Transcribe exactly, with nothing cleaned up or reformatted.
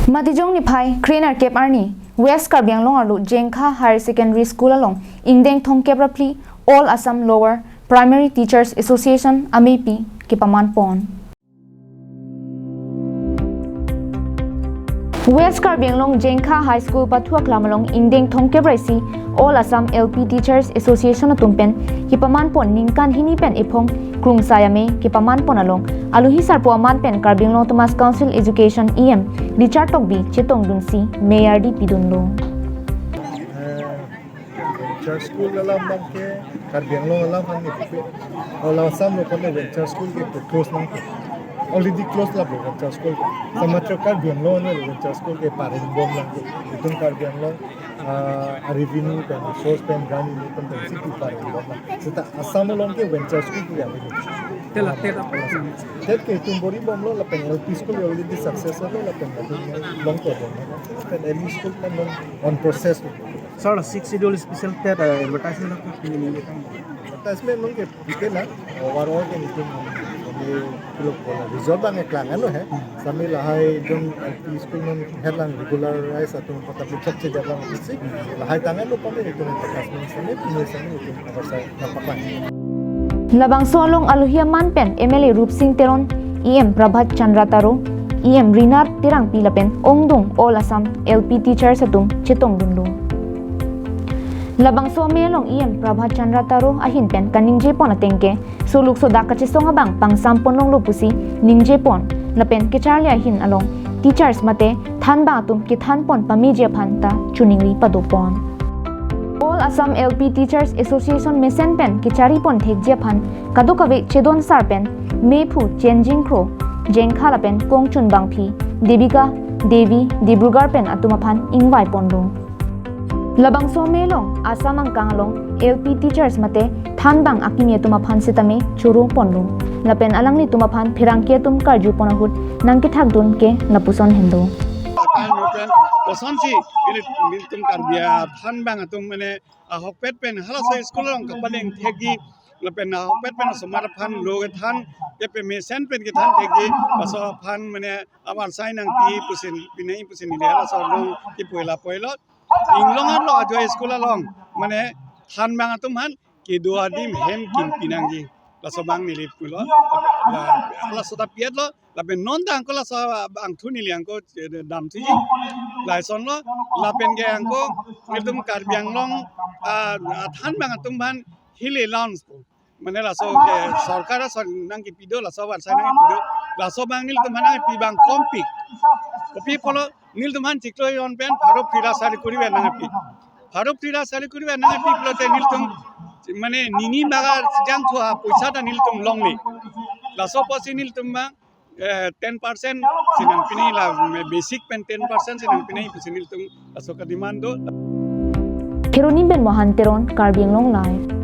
Matijong niphai kre-nerkep arni West Karbi Anglong arlo Jengkha Higher Secondary School along ingdeng thomkep ra phli All Assam Lower Primary Teachers Association ameipi kepaman pon. West Karbi Anglong Jengkha High School pathu aklam along ingdeng thomkep ra isi All Assam L P Teachers Association atum pen kepaman pon ningkan hini pen ephong krungsai amei kepaman pon along alohi sarpo aman pen Karbi Anglong Autonomous Council Education E M Richard Tokbi chetongdunsi mei ardi pidunlo. Venture School alam abang ke Karbi Anglong alam aphan ni bupe. All Assam lo kone Venture School ke to close nang. Already close la Venture School. Samatra Karbi Anglong lo Venture School ke pareng bom lang. Itum Karbi Anglong ah, revenue pen source pen gani ni pen pen situ pareng bom lang. Seta Assam along ke Venture School ke ya. Tela tela. Tet ke itum bor-i bomlo lapen L P school already success lo lapen lapen long ko bom. Lapen M E school pen long on process. Sir, Sixth Schedule special tet uh, advertisement of the Advertisement nung ke bikin na overall ke itum ini club bola result abang eklang anu he. Sami lahai jong L P school nung headlang regularize atum patap chak chak jabang sih. Lahai tangan lo kami itum advertisement sami punya sami itum oversight nampaklang. Labangso along alohi aman pen M L A Rupsing Teron, E M Prabhat Chandra Taro, E M Rinar Terangpi lapen ongdung All Assam L P Teachers atum chetongdunlo. Labangso amei along E M Prabhat Chandra Taro ahin pen kaningje pon ateng ke soluk sodak kachesong abang pangsam pon longlo pusi ningje pon lapen kecharli ahin along teachers mate thanbang atum kethan pon pameji aphan ta choningri pado pon. All Assam L P Teachers Association mesen pen kechari pon thekji aphan kadokave chedon sar pen mephu Chenjing Kro, Jengkha lapen kongchun bangphi Debika Devi Dibrugarh pen atum aphan ingvai ponlo. Labangso amei along Assam angkang along L P teachers mate thanbang akimi atum aphan sitame choro ponlo. Lapen alanglitum aphan pherangke atum karju pon ahut nangkethakdun ke lapuson henlo. Kosonsi ili nelitum Karbi athanbang atum mane ahokpet pen halaso school along kapaleng thekji lapen ahokpet pen asomar aphan lo kethan kepe mesen pen kethan thekji laso aphan mane avarsai nangpi pusi pinai pusi neli halaso along kipu la poilo. Inglong arlo ajo school along mane thanbang atum aphan kedo adim hem kimpi nangji. Laso abang neli pulo. La, laso ta pi-etlo. Lapen non ta angko laso abang thu neli angko, eh, damthuji. Lason lo. Lapen ke angko nelitum Karbi Anglong, ah, ah, thanbang atum aphan hile launch po. Mane laso ke sorkar ason nangkipi do, laso avarsai nangkipi do. Laso abang nelitum aphan nangkipi abang kompik. Kopi pulo nelitum aphan chiklo jon pen pharo phli ra sari kuri pen nangkipi. Pharo phli ra sari kuri pen nangkipi pulote nelitum mane nini baga jangthu apoisa ta nelitum longle. Laso apotsi nelitum abang, eh, ten percent si nangpinai la, me basic pen ten percent si nangpinai pusi nelitum laso ka-demand do. Kheroni pen Mohan Teron, Karbi Anglong Live.